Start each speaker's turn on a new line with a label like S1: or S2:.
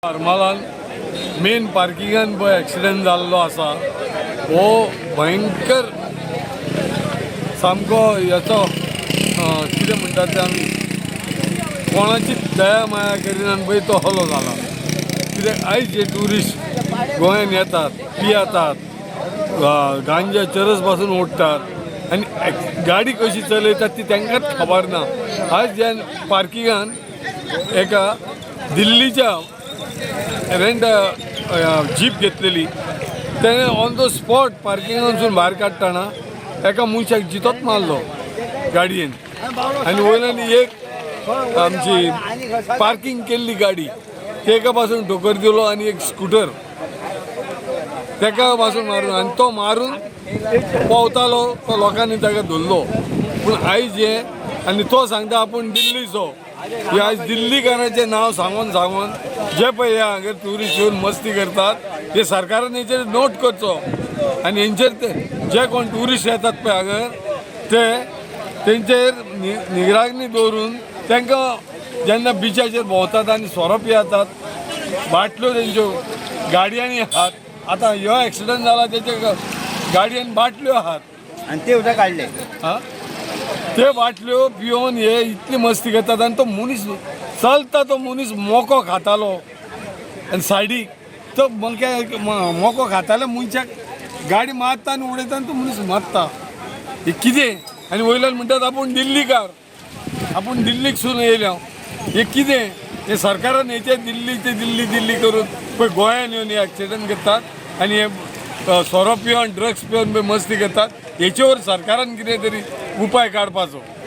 S1: हरमलान main पार्किंगान पळय accident जाल्लो आसा. हो भयंकर सामको हेचो, कितें म्हणटात ते आमी, कोणाची दया माया करिना आनी पळय तो हलो जाला. कित्याक आयज जे ट्युरिस्ट गोंयान येतात, पियेतात, गांजा चरस पासून ओडटात आनी गाडी कशी चलयतात ती तांकांच खबर ना. आयज ज्या पार्किंगान एका दिल्लीच्या रेंट जीप घेतलेली, तेणें ऑन the spot पार्किंगानसून भायर काडटना एका मनशाक जितोच मारलो गाडयेन. आनी वयल्यान एक आमची पार्किंग केल्ली गाडी तेका पासून ठोकर दिलो आनी एक स्कुटर तेका पासून मारून आनी तो मारून पोवतालो, तो लोकांनी ताका धरलो. पूण आयज हे आनी तो सांगता आपूण दिल्लीचो. हे आयज दिल्लीकाराचें नांव सांगून सांगून जे पळय हे हांगा ट्युरिस्ट येवन मस्ती करतात, हे सरकारान हेचेर नोट करचो आनी हेंचेर ते जे कोण ट्युरिस्ट येतात पळय हांगा, ते तेंचेर निगराणी दवरून तांकां जेन्ना बिचाचेर भोंवतात आनी सोरो पियेतात, बाटल्यो तेंच्यो गाडयांनी आहात. आतां ह्यो एक्सिडंट जाला तेचे गाडयेन बाटल्यो आहात.
S2: आणि ते सुद्दां काडले.
S1: हा, ते बाटल्यो पिवन हे इतली मस्ती करतात. आनी तो मनीस चलता, तो मनीस मोको खातालो आनी सायडीक तो मोको खाताले मनशाक गाडी मारता आनी उडयता आनी तो मनीस मरता. हे कितें? आनी वयल्यान म्हणटात आपूण दिल्लीकार, आपूण दिल्लीकसून येयल्या. हे कितें? हे सरकारान हेचे दिल्ली ते दिल्ली दिल्ली करून पळय गोंयान येवन हे एक्सिडंट करतात आनी हे सोरो पिवन, ड्रग्स पिवन पळय मस्ती करतात. हेचेवर सरकारान कितें तरी उपाय काडपाचो.